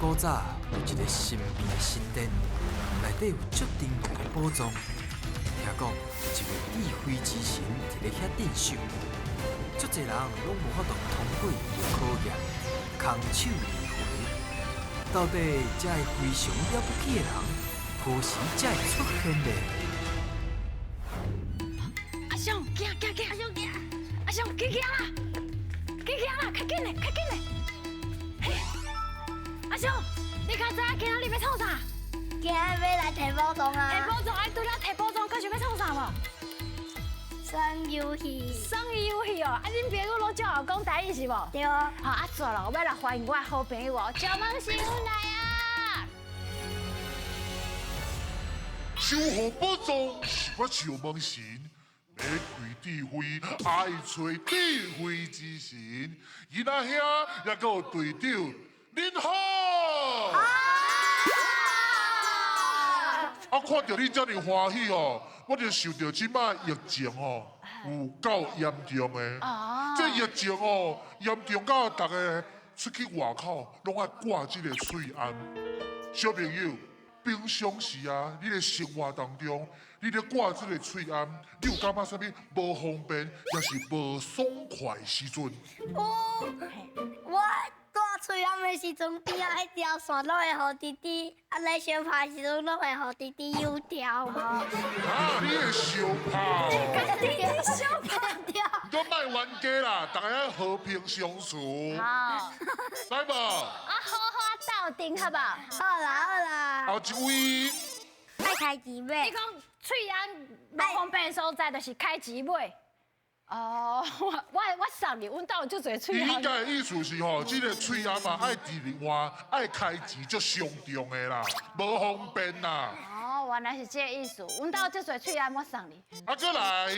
古早有一个神秘的神殿，内底有足珍贵的宝藏。听讲有一位智慧之神伫咧遐镇守，足济人拢无法度通过伊的考验，空手而回。到底这个非常了不起的人，何时才会出现呢？阿雄，行行行，阿雄行，阿雄紧行啦，紧行啦，较紧嘞，较紧嘞。嘿，阿雄，你较知影今仔日欲创啥？今仔欲来提宝藏啊！提宝藏，哎，拄才提宝藏，阁想欲创啥无？耍游戏。耍游戏哦，啊，恁朋友拢足会讲台语是无？对啊。好，啊，煞啦，我欲来欢迎我的好朋友哦，赵梦神来啊！守护宝藏是我赵梦神，欲开智慧，爱揣智慧之神。囡仔兄，也阁有队长，恁好。啊，看著恁遮尔欢喜哦，我就想著这摆疫情哦，有够严重的。这疫情哦，严重到逐家出去外口拢爱挂这个喙罨。小朋友，平常时啊，你的生活当中，你咧挂这个喙罨，你有感觉啥物无方便，抑是无爽快的时阵？有，我挂喙罨的时阵，边仔彼条线拢会予弟弟，啊咧相拍的时阵拢会予弟弟扭掉。啊，你会相拍？弟弟相拍掉。你都莫冤家啦，大家爱和平相处。好，来无？啊，好好斗阵，好无？好啦好啦。后一位。爱开钱买。你讲喙罨无方便的所在，就是开钱买。哦，我送你，阮兜有足济喙罨。伊应该的意思是吼，这个喙罨嘛，爱直直换，爱开钱足伤重的啦，无方便啦。哦，原来是这个意思。阮兜有足济喙罨，我送你。啊，阁来。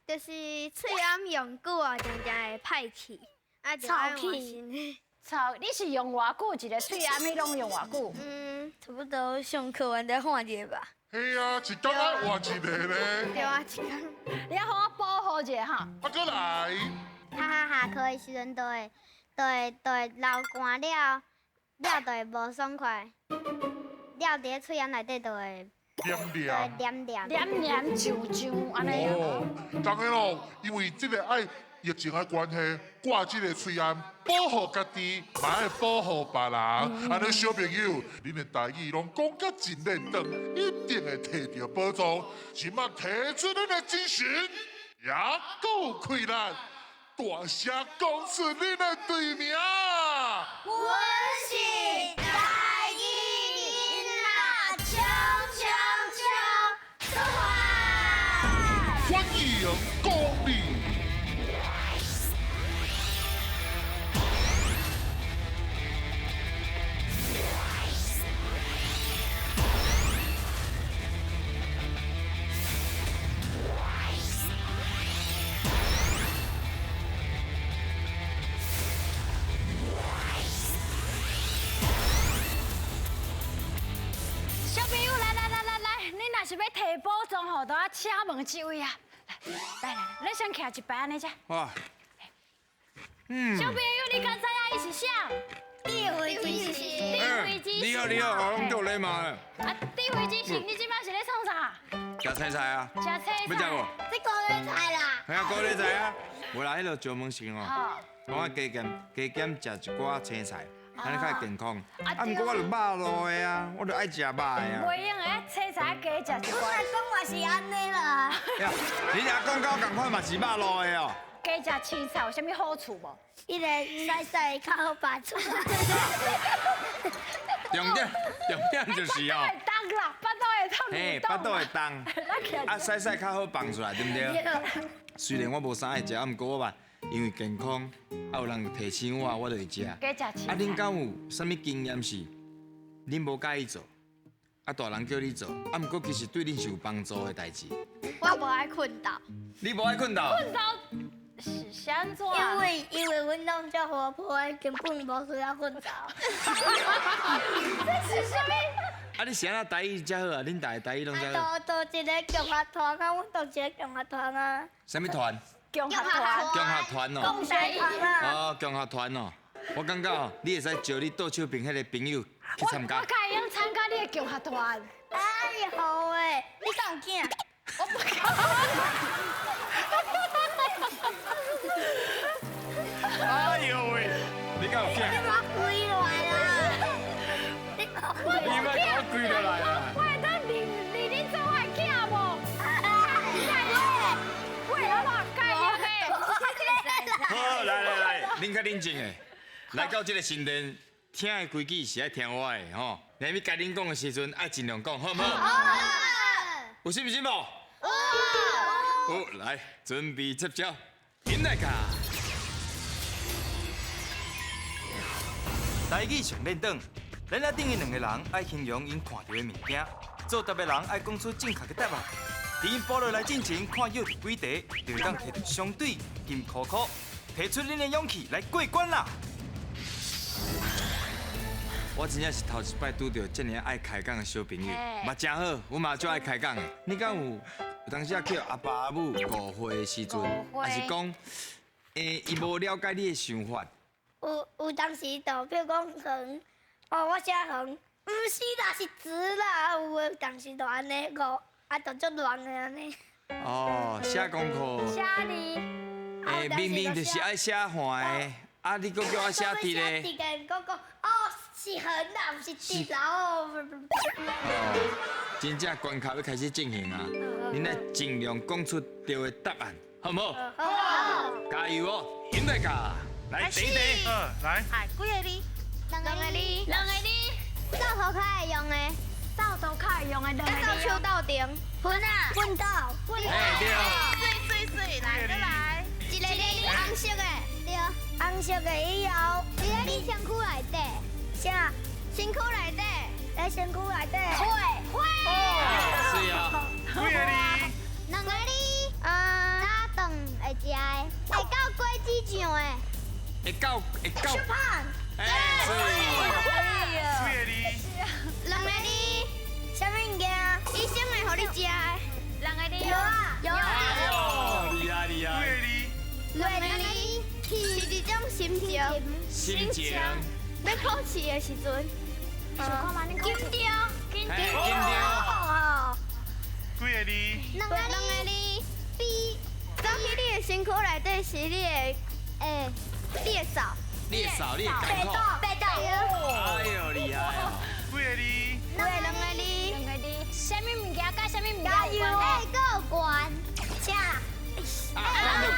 就是喙罨用久啊，常常会歹去，啊就爱换新的。臭，你是用偌久一个喙罨？彼拢用偌久？嗯，差不多上课完再换一个吧。嘿啊，一工爱换一个咧。对啊，一工。你要予我保护一下哈。啊，阁来。哈哈下课的时阵，都会流汗了，了就会无爽快，了伫咧喙罨内底就会。黏黏。黏黏。黏黏上上按呢。哦，当然咯，因为这个爱疫情的关系，挂这个喙罨保护家己，嘛爱保护别人。按呢小朋友，恁的台语拢讲甲真轮转，一定会提著宝藏。这摆提出恁的精神，也阁有气力，大声讲出恁的队名。阮是台语囡仔，冲冲冲，出发！欢迎光临。小朋友，来来来来来，你若是欲提宝藏吼，就爱请问这位啊。来来来，咱先徛一排按呢遮。哇。小朋友，你敢知影伊是啥？智慧之神。智慧之神。你好，你好，我拢足礼貌的。啊，智慧之神，你这摆是咧创啥？食青菜啊。食青菜。欲食无？这高丽菜啦。嘿啊，高丽菜啊。无啦，彼个赵梦神哦，讲爱加减加减食一寡青菜，按呢较会健康。啊，毋过我就肉路的啊，我就爱食肉的啊。袂用的，青菜加食一寡。我讲嘛是按呢啦。呀，你若讲甲我仝款嘛是肉路的哦。加食青菜有啥物好处无？伊个洗洗较好拔出来。重点，重点就是哦。会动啦，腹肚会痛。嘿，腹肚会动。啊，洗洗较好放出来，对毋对？虽然我无啥爱食，啊，毋过我嘛因为健康，啊有人提醒我，我就会食。加食青菜。啊，恁敢有啥物经验是恁无佮意做，啊大人叫你做，啊毋过其实对恁是有帮助的代志？我无爱困觉。你无爱困觉？困觉是按怎？因为阮拢足活泼的，根本无需要困觉。这是啥物？啊，你是按怎台语遮好啊？恁大家台语拢遮好。都一个共学团啊，阮都一个共学团啊。啥物团？共学团。共学团哦。共学团啊。哦，共学团哦。我感觉哦，你会使招你倒手边彼个朋友去参加。我会用参加你的共学团。哎呦喂，你敢有囝？我不敢。哎呦喂，你敢有囝？你莫跪落来啦！你你莫共我跪落来啦！我会当认认你做我的囝无？喂，我介意的。好，来来来，恁较冷静的，来到这个神殿，听的规矩是爱听我的吼。连咪共恁讲的时阵，爱尽量讲，好毋好？有信心无？有。来，准备接招，引来卡。台语上练转，咱仔顶的两个人爱形容𪜶看著的物件，做答的人爱讲出正确的答案。伫𪜶补落来进前，看舀著几题，就会当提著相对金箍箍，提出恁的勇气来过关啦！我真正是头一摆拄著这尔爱开讲的小朋友，嘛真好，阮嘛足爱开讲的。你敢有有当时啊去阿爸阿母误会的时阵，还是讲，伊无了解你的想法？有当时就比如讲横，哦，我写横，毋是啦，是直啦，有的当时就按呢误，啊，就足乱的按呢。哦，写功课。写字。明明就是爱写横的，啊，你阁叫我写直的。直的，阁讲哦是横啦，毋是直啦哦。哦，真正关卡欲开始进行啊！恁爱尽量讲出对的答案，好毋好？好。加油哦，赢来噶！来，第一题。来。几个字？两个字。两个字。灶头较会用的。灶头较会用的两个字。灶手斗阵。喷啊。喷斗。喷。哎，对。水水水，来再来。一个字红色的，对。红色的以后，伫咧你身躯内底。啥？身躯内底。在身躯内底。火。火。是啊。几个字？两个字。早顿会食的，会到果子酱的。会到会到。小胖。哎，是。几个字？两个字。啥物物件？医生会予你食的。两个字。有啊有啊。厉害厉害。几个字？两个字。是一种心情。心情。欲考试的时阵。紧张。紧张。紧张。几个字？两个字。比走去你的身躯内底是你的，你的扫。你的扫，你的艰苦。被盗。哎呦，厉害哦！几个字？两个字。两个字。啥物物件佮啥物物件有关？哎，阁有关。啥？啊，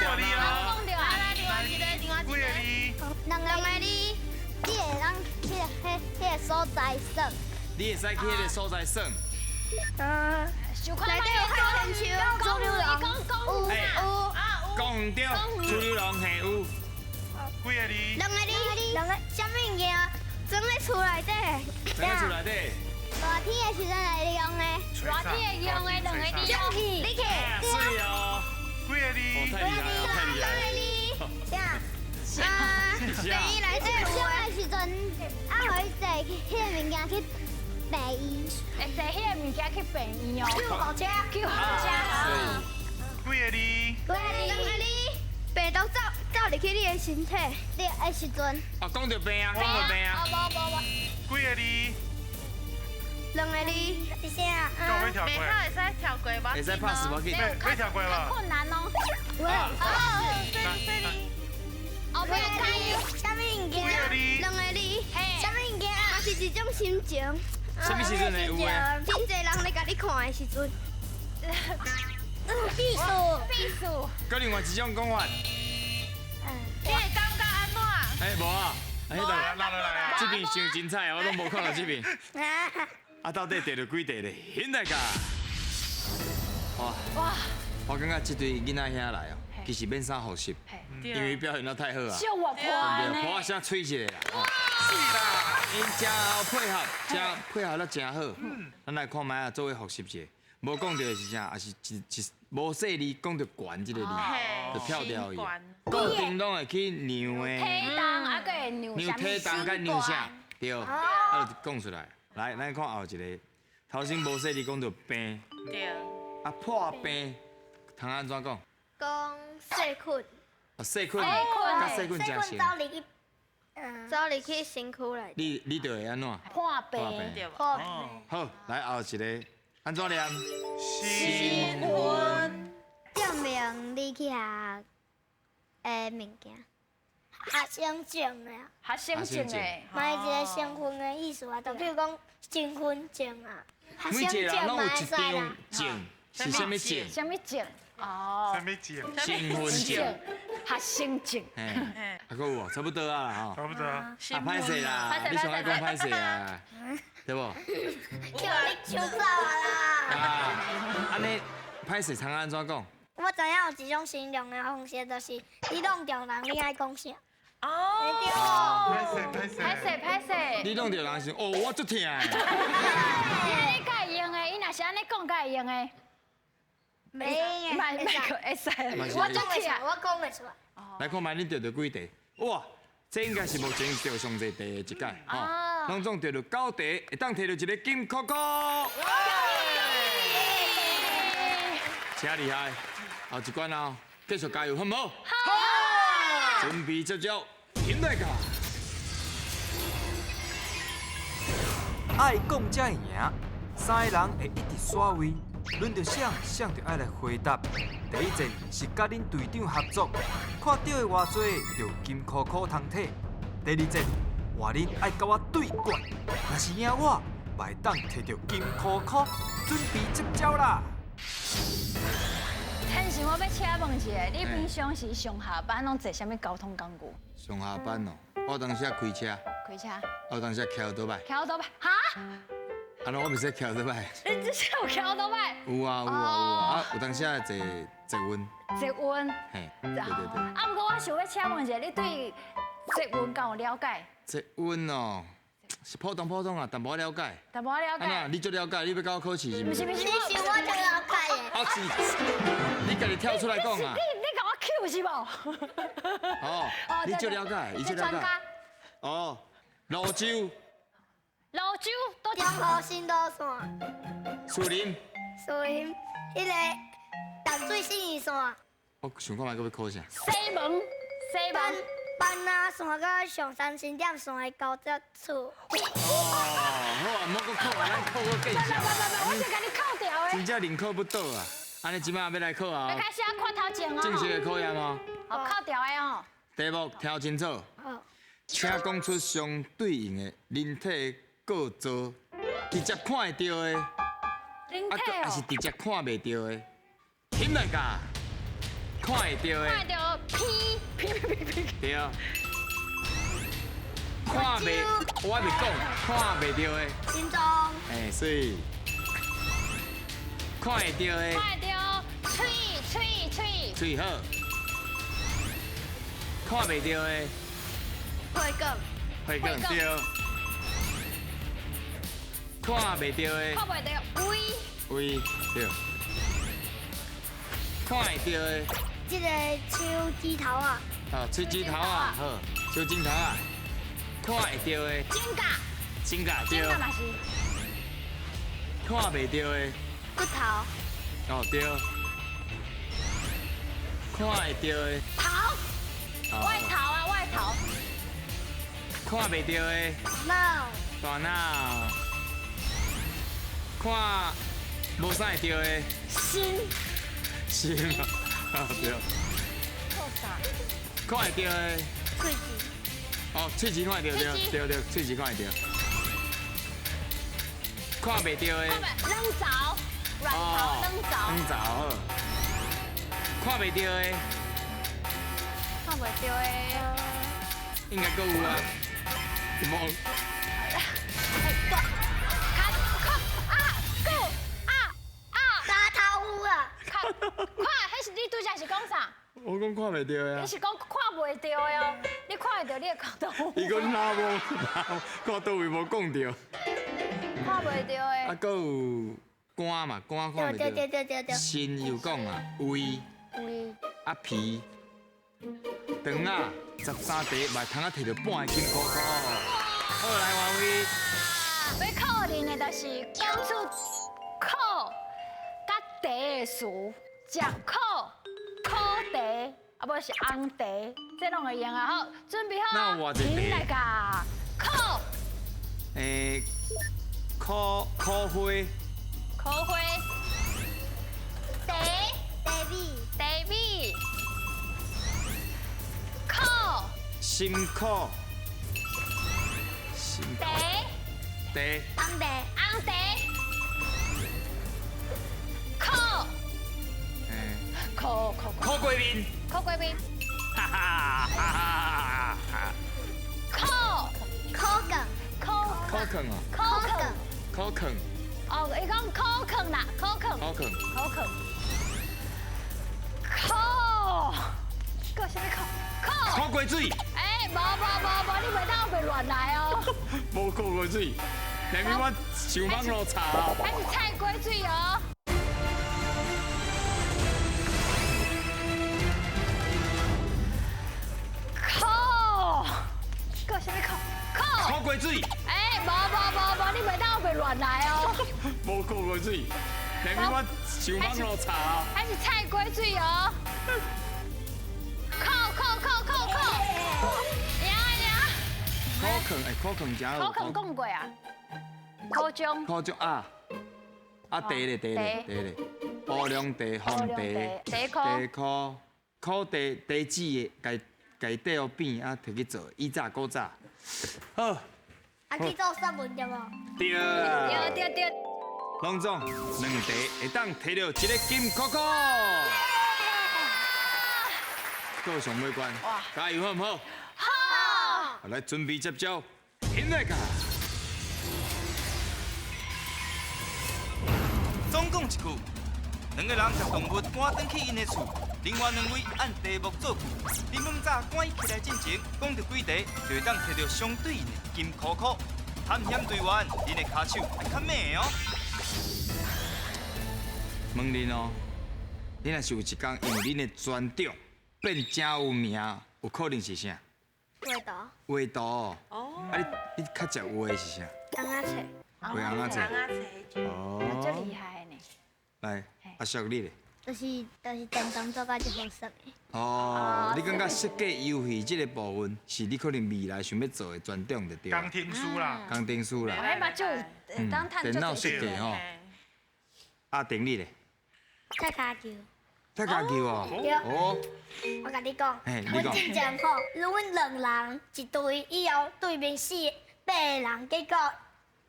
讲著啊！讲著啊！来，另外一个，另外一几个。个字？两个字。你会当去彼个所在耍。你会使去彼个所在耍。内底有海鲜树。讲讲讲有有。讲对，猪牛龙嘿有。几个字？两个字。两个啥物物件？装咧厝内底。装咧厝内底。热天的时阵会用的。热天会用的两个字。你去。水哦。几个字？太厉害了，太厉害了。啥？啊，病院内底有的时阵，啊，予伊坐彼个物件去病院。会坐彼个物件去病院哦。救护车。救护车。几个字？两个字。病毒走走入去你的身体的时阵。啊，讲著病啊，讲著病啊。无无无。几个字？两个字。是啥？够欲跳过？袂晓会使跳过无？会使 pass 无紧。欲跳过无？困难哦。哦，水水。后壁加油。啥物物件？两个字。啥物物件？嘛是一种心情。啥物时阵会有的？真济人咧共你看的时阵。避暑。避暑。阁另外一种讲法。你会感觉按怎？哎，无啊，哎，彼来这边伤精彩，我拢无看到这边。啊，到底得著几题咧？现在噶。哇哇！我感觉这对囡仔兄来哦，其实免啥复习，因为表现得太好啊。就我破呢。破声吹一个啦。是啦，𪜶真配合，真配合得真好。咱来看觅啊，做伙复习一下。无讲著的是啥？也是一一无细字讲著悬这个字，就跳掉去。固定拢会去量的。体重啊，阁会量量体重佮量啥？对，啊就讲出来。来，咱看后一个，头先无细字讲著病。对。啊破病，通按怎讲？讲细菌。啊细菌，佮细菌真像。细菌走入去走入去身躯内。你就会按怎？破病。破病。好，来后一个，按怎念？新婚。证明你去学的物件。学生证的。学生证的。嘛一个身份的意思啊，就比如讲身份证啊。每一个人拢有一张证，是啥物证？啥物证？哦。啥物证？身份证。学生证。嘿，啊，阁有无？差不多啊，吼。差不多。啊，歹势啦，你上爱讲歹势啊，对无？叫你手走啊啦！啊，按呢歹势通按怎讲？我知影有一种形容的方式，就是你弄著人，你爱讲啥？哦，歹势歹势，歹势歹势。你弄著人时，哦，我足疼的。你按呢敢会用的，伊若是按呢讲，敢会用的。没，麦克会使，我足疼，我讲袂出来。来看觅恁著著几题？哇，这应该是目前著上济题的一届，吼，拢总著著9题，会当摕著一个金箍箍。真厉害！后一关哦，继续加油，好唔好？好。准备接招，停来噶。爱讲才会赢，三个人会一直刷位，轮著谁，谁就爱来回答。第一战是佮恁队长合作，看著的偌济就金箍箍通摕。第二战换恁爱佮我对决，若是赢我，嘛会当摕著金箍箍。准备接招啦！天生我欲请问一下，你平常时上下班拢坐啥物交通工具？上下班哦，我当时开车。开车。我当时骑奥多摆。骑奥多摆，哈？啊，那我袂使骑奥多摆。你这是有骑奥多摆？有啊有啊有啊，啊有当时坐捷运。捷运。嘿，对对对。啊，毋过我想欲请问一下，你对捷运敢有了解？捷运哦。是普通普通啊，淡薄了解。淡薄了解。你足了解，你欲共我考试是毋是？毋是毋是，其实我足了解的。啊是，你家己跳出来讲啊。你共我 Q 是无？哦，你足了解，伊足了解。哦，芦洲。芦洲。中和新路线。树林。树林，彼个淡水信义线。我想看觅阁欲考啥？西门，西门。班仔线佮上山新店线的交接处。哦，好啊，莫阁考啊，咱考阁继续。我先共你扣掉的。真正宁考不倒啊！按呢这摆欲来考啊。欲开始啊，看头前哦。正式的考验哦。好，扣掉的哦。题目听清楚。好。请讲出相对应的人体构造，直接看会著的。人体哦。还是直接看袂著的？停来噶。看会著的。看会著屁屁屁屁屁。对。看袂，我袂讲，看袂著的。心脏。哎，所以看会著的。看会著，喙喙喙。喙好。看袂著的。血管。血管对。看袂著的。看袂著，胃。胃对。看会著的。这个手指头啊。啊，手指头啊，好，手指头啊。看会著的。指甲。指甲对。指甲嘛是。看袂著的。骨头。哦对。看会著的。头。我的头啊，我的头。看袂著的。脑。大脑。看无啥会著的。心。心啊，对。看会著的。喙齿。哦，喙齿看会著，对对对，喙齿看会著。看袂著的。卵巢，卵巢，卵巢。卵巢好。看袂著的。看袂著的。应该阁有啊。无。沙头有啊。看，彼是你拄才是讲啥？我讲看袂著的啊。你是讲看袂著的哦，你看会著，你会看到。伊讲哪无，看佗位无讲著。看袂著的。啊，阁有肝嘛，肝看袂著。对对对对对。心又讲啊，胃。胃。啊皮。肠啊，13题嘛通啊摕著半个金箍箍。好，来换位。欲考恁的就是讲出苦佮茶的词，食苦。苦茶，啊，無是紅茶，這攏會用啊。好，準備好。那我這茶。來噶，苦。苦苦花。苦花。茶。茶米。茶米。苦。辛苦。茶。茶。红茶。红茶。苦。苦苦苦瓜面。苦瓜面。哈哈哈哈！苦。苦梗。苦。苦梗哦。苦梗。苦梗。哦，伊讲苦梗啦，苦梗。苦梗。苦梗。苦。搁啥物苦？苦。苦瓜水。哎，無無無無，你袂當袂亂來哦。無苦瓜水，下面我上網路查。還是菜瓜水哦。苦，搁啥物苦？苦。苦瓜水。哎，無無無無，你袂當袂亂來哦。無苦瓜水，下面我上網路查。還是菜瓜水哦。苦苦苦苦苦，贏贏。苦囥哎，苦囥真好。苦囥講過啊。苦薑。苦薑啊，啊茶咧茶咧茶咧，烏龍茶、紅茶、茶苦、茶苦、苦茶茶籽的，家家底哦变啊，摕去做以早古早。好。啊去做新闻对无？对啦。對對對。攏總兩茶會當摕著一个金箍箍。各上尾關，加油好唔好？好。來準備接招，起來噶。總共一句，兩個人共動物趕轉去𪜶的厝，另外兩位按題目造句。恁猛早趕起來進前，講著幾題，就會當摕著相對應的金箍箍。探險隊員，恁的跤手愛較猛哦。問恁哦，恁若是有一天因為恁的專長變真有名，有可能是啥？畫圖。畫圖。哦。啊，你較食畫的是啥？翁仔冊。畫翁仔冊。哦。足厲害呢。來，阿叔你咧？就是電動做甲足好耍的。哦，你感覺設計遊戲這個部分是你可能未來想欲做的專長就對。工程師啦。工程師啦。哎嘛就當電腦設計吼。阿定你咧？踢跤球。踢跤球哦。哦。我共你講，阮之前吼，阮兩人一隊，以後對面4、8個人，結果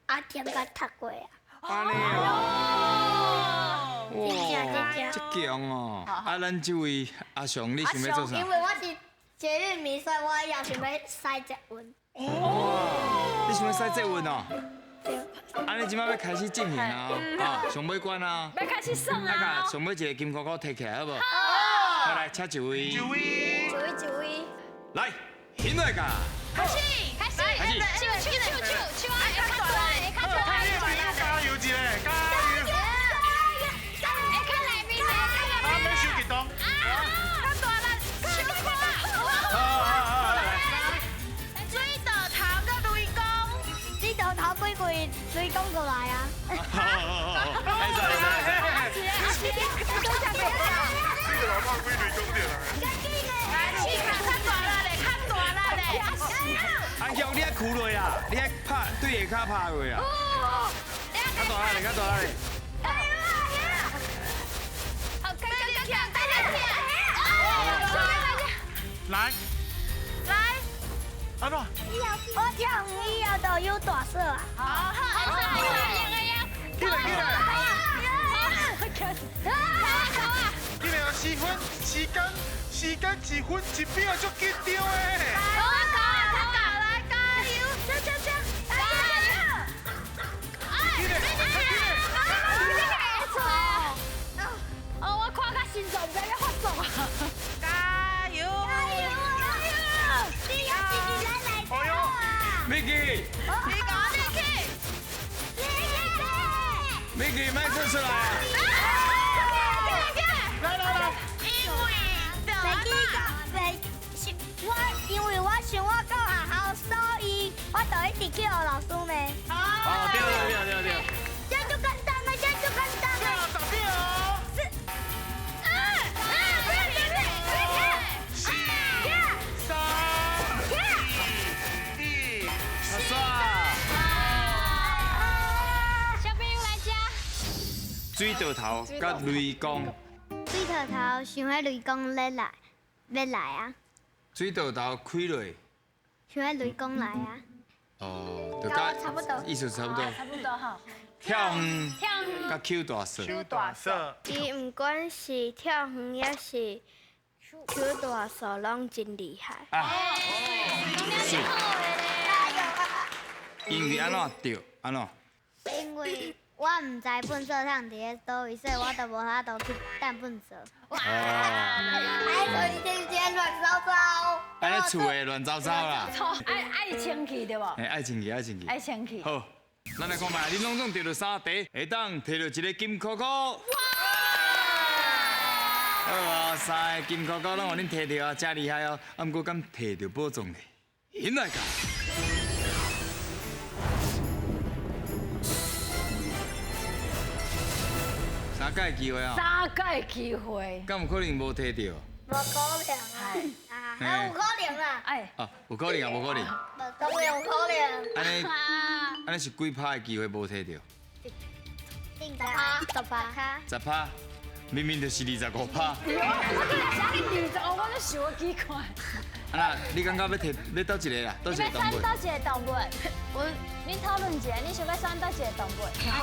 阿添共踢過啊。按呢哦。哇，這強哦！啊，咱這位阿雄，你想欲做啥？因為我是捷運迷，所以我也想欲駛捷運。哦，你想欲駛捷運哦？對。按呢，這擺欲開始進行啊！啊，上尾關啊！欲開始算啊！啊，上尾一个金箍箍提起來好無？好。好來，請一位。一位。一位一位。來，起來噶！開始，開始，開始，手手手手，愛較大力，較大力。加油一下，加油！啊，免傷激動。啊，較大力，手看。好好好，來。水道頭佮雷公，水道頭幾季雷公過來啊。好好好，會使會使會使。你個老爸歸雷公點啊？來，手較大力咧，較大力咧。阿雄，你愛屈落啦，你愛拍對下跤拍落啊。較大力，較大力。來，來，安怎？我跳遠以後就有大嫂啊！好，好，好，好，起來起來！好，起來啊！時分時間時間一分一秒足緊張的。好啊，好啊，好啊，來加油！加加加！加油！起來，起來！哦，我看到心臟不知欲發作啊！加油！加油！加油！你要自己來來哎呦，Micky，你講，Micky，Micky，莫做出來。來來來，因為我因為我想我到學校，所以我就一直去予老師罵。哦，對對對對。這足簡單的，這足簡單的。十秒。是。水道头佮雷公。水道头想彼雷公咧来，欲来啊！水道头开落，想彼雷公来啊！哦，就佮差不多，意思差不多。差不多吼。跳远，跳远，佮搝大索。搝大索。伊毋管是跳远抑是搝大索，拢真厉害。啊，是。因为按怎著？按怎？因为我毋知粪扫桶伫咧佗位，所以我都无法度去掷粪扫。哦。哎，所以这这乱糟糟。按呢厝的乱糟糟啦。爱爱清气对无？哎，爱清气，爱清气。爱清气。好，咱来看觅，恁拢总摕著三题，会当摕著一个金箍箍。哇！好啊，三个金箍箍拢予恁摕著啊，真厉害哦。啊，毋过敢摕著宝藏咧？引来噶。三届机会啊！三届机会，敢有可能无摕著？无可能啊！有可能啦！哎，啊，有可能啊，无可能。当然有可能。按呢，按呢是几趴的机会无摕著？十趴，10趴。10趴，明明就是25趴。我今日写你25，我都想奇怪。啊那，你感觉欲摕欲佗一个啦？佗一个动物？欲选佗一个动物？我，恁讨论一下，你想欲选佗一个动物？九号。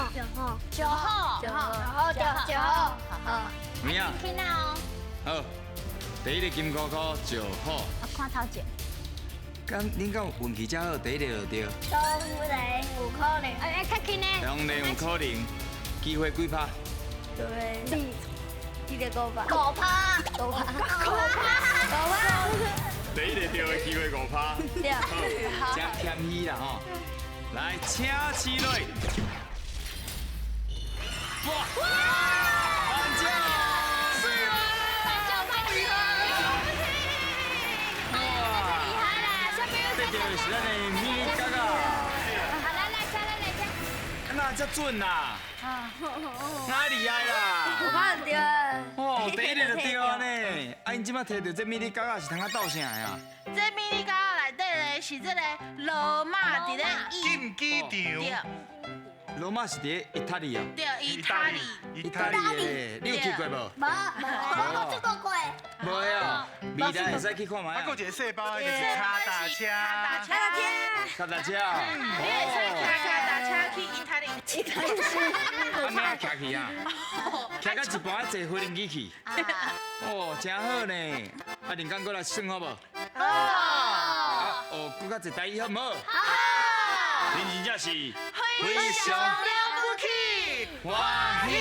九号。九号。九号。好。有影。听到哦。好，第一个金箍箍九号。我看头前。敢恁敢有运气遮好，第一个就对。当然有可能。哎哎，较紧呢。当然有可能，机会几趴？对。2.5趴。5趴。5趴。5趴。第一个对的机会5趴，好，真谦虚啦吼。来，请起来。哇！颁奖！是啊！颁奖颁奖！哇！厉害啦！下面这就是咱的米角仔。好，来来，下来来下。哪遮准啦？哪厉害啦？有可能对。哦，第一个就对啊呢。啊，𪜶这摆摕著这迷你角仔是通啊斗啥的啊？这迷你角仔内底咧是这个罗马伫咧竞技场。罗马是伫咧意大利啊？对，意大利。意大利的，你有去过无？无，无去过。无啊，未来会使去看觅。啊，阁一个细包的，就是脚踏车。脚踏车。脚踏车。你会使骑脚踏车去意大利。意大利。按呢骑去啊？骑到一半坐飞机去。哦，真好呢。啊，林刚阁来算好无？好。啊，哦，阁较济台语好毋好？好。恁真正是非常了不起，欢喜。